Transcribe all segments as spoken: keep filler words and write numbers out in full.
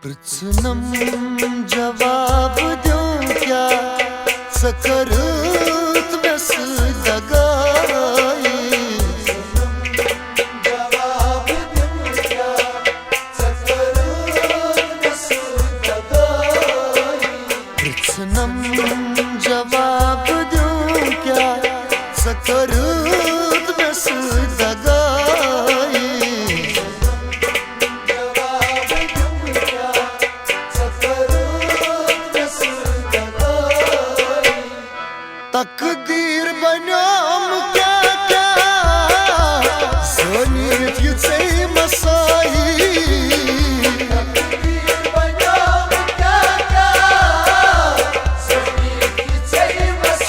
پرٛژھنم جواب دیُن کیٛاہ ژےٚ کٔرٕتھ مےٚ سۭتۍ دگٲیی؟ پرٛژھنم جواب دیُن کیٛاہ ژےٚ کٔرٕتھ مےٚ سۭتۍ دگٲیی؟ تقدیر بنیوم کیا کیا، زٲنِتھ یہِ ژےٚ مسٲیی۔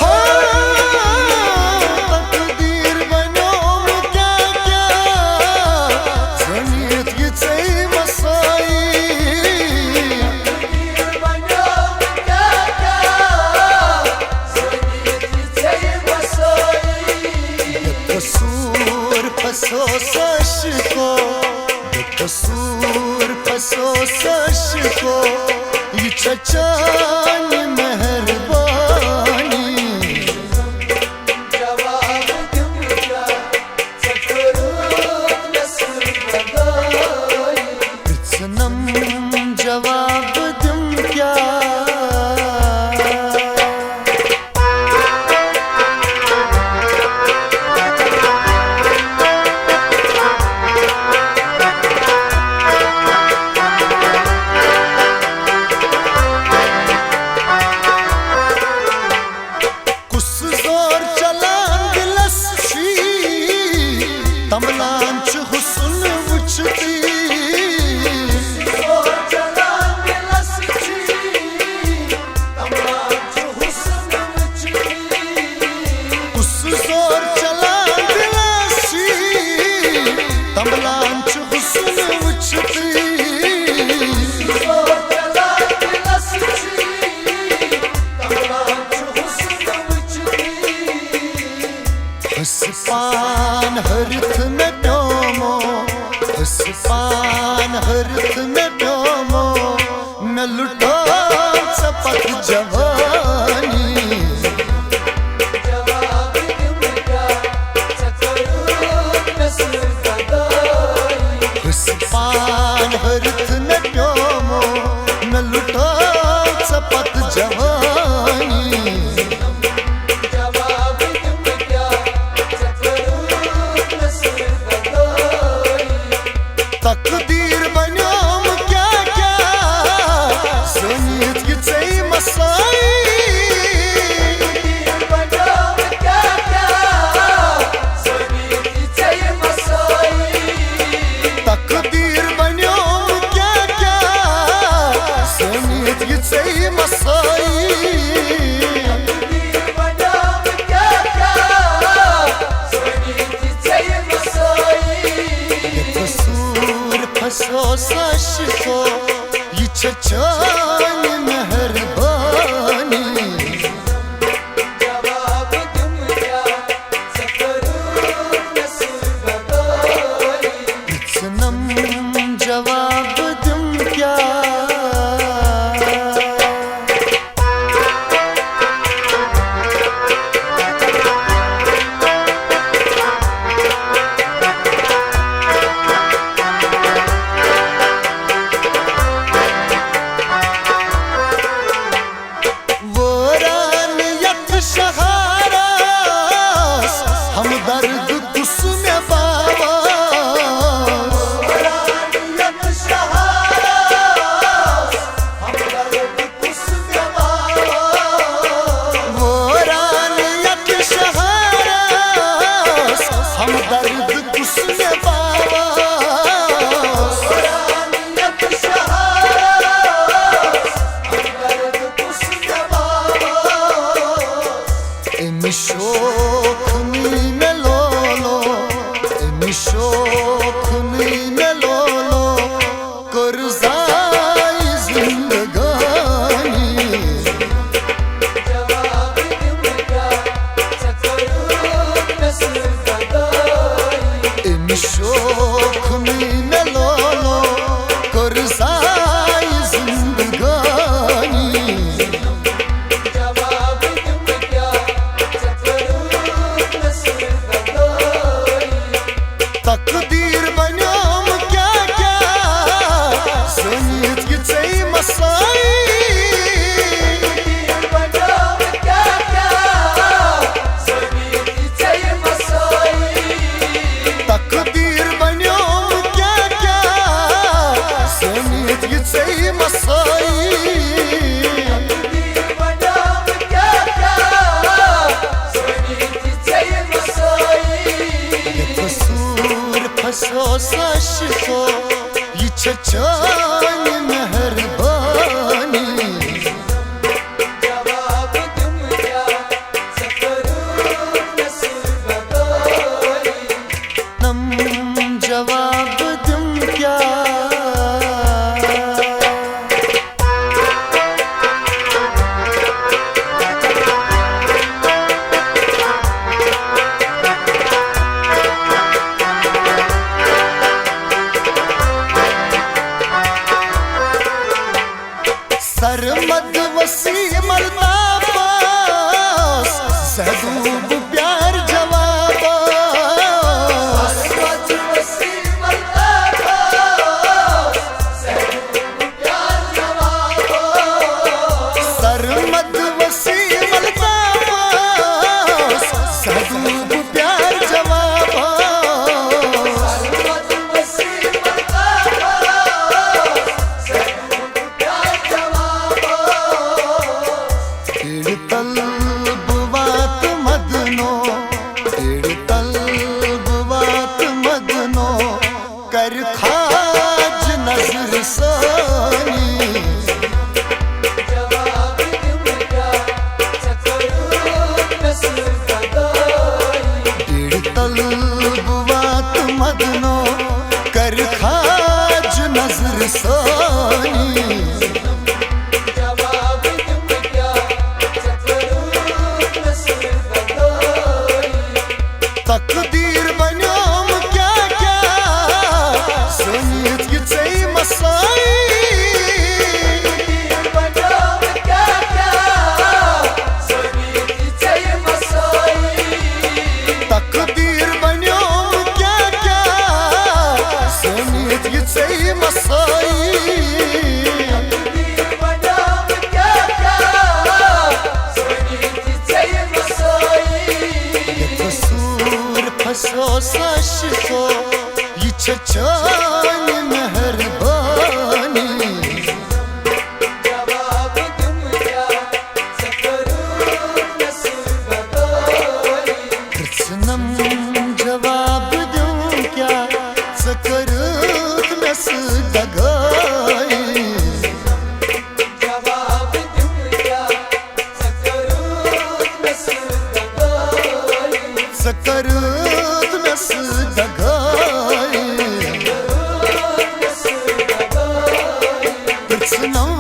ہاں، تقدیر بنیوم کیا کیا، زٲنِتھ یہِ ژےٚ مسٲیی۔ قصور پھسوس عاشقو، قصور پھسوس عاشقو، یہِ چھےٚ چانہِ مہربانی۔ پرٛژھنم جواب دِم کیٛاہ؟ کُس زور چلان دِلس چھُے، تملان چھُ حُسن وٕچھتٕے۔ کُس زور چلان دِلس چھُے، تملان چھُ حُسن وٕچھتٕے۔ حُسہٕ پان ہرتھ مےٚ پیومو، حُسہٕ پان ہرتھ مےٚ پیومو، مےٚ لُٹٲو ژےٚ پتھ جوانی۔ حُسہٕ پان ہرتھ مےٚ پیومو، مےٚ لُٹٲو ژےٚ پتھ جوانی۔ تقدیر بنیوم کیا کیا، زٲنِتھ یہِ ژےٚ مسٲیی۔ تقدیر بنیوم کیا کیا، زٲنِتھ یہِ ژےٚ مسٲیی۔ قصور پھسوس عاشقو، یہِ چھےٚ چانہِ مہربانی۔ پرٛژھنم جواب دِم کیٛاہ؟ زٲنِتھ یہِ ژےٚ مسٲیی۔ تقدیٖر بنیوم کیٛاہ کیٛاہ، زٲنِتھ یہِ ژےٚ مسٲیی۔ بے قصوٗر پھسیوس عاشقو، یہِ چھےٚ چانہِ مہربٲنی۔ نم جواب دِم کیٛاہ؟ سرمد وسیم الطاف اوس، زہدوب پیار جواب اوس۔ سرمد وسیم الطاف اوس، زہدوب پیار جواب اوس۔ پیڑ تل بہٕ واتہٕ مدنو، پیڑ تل بہٕ واتہٕ مدنو، کر خاج نظر سانی۔ پیڑ تل بہٕ واتہٕ مدنو، کر خاج نظر سانی۔ تقدیٖر بنیوم کیٛاہ کیٛاہ، زٲنِتھ یہِ ژےٚ مسٲیی۔ تقدیٖر بنیوم کیٛاہ کیٛاہ، زٲنِتھ یہِ ژےٚ مسٲیی۔ بے قصوٗر پھسیوس عاشقو، یہِ چھےٚ چانہِ مہربٲنی۔ پرٛژھنم جواب دِم کیٛاہ، ژےٚ کٔرٕتھ مےٚ سۭتۍ دگٲیی۔ ژےٚ کٔرٕتھ مےٚ سۭتۍ دگٲیی۔ پرٛژھنم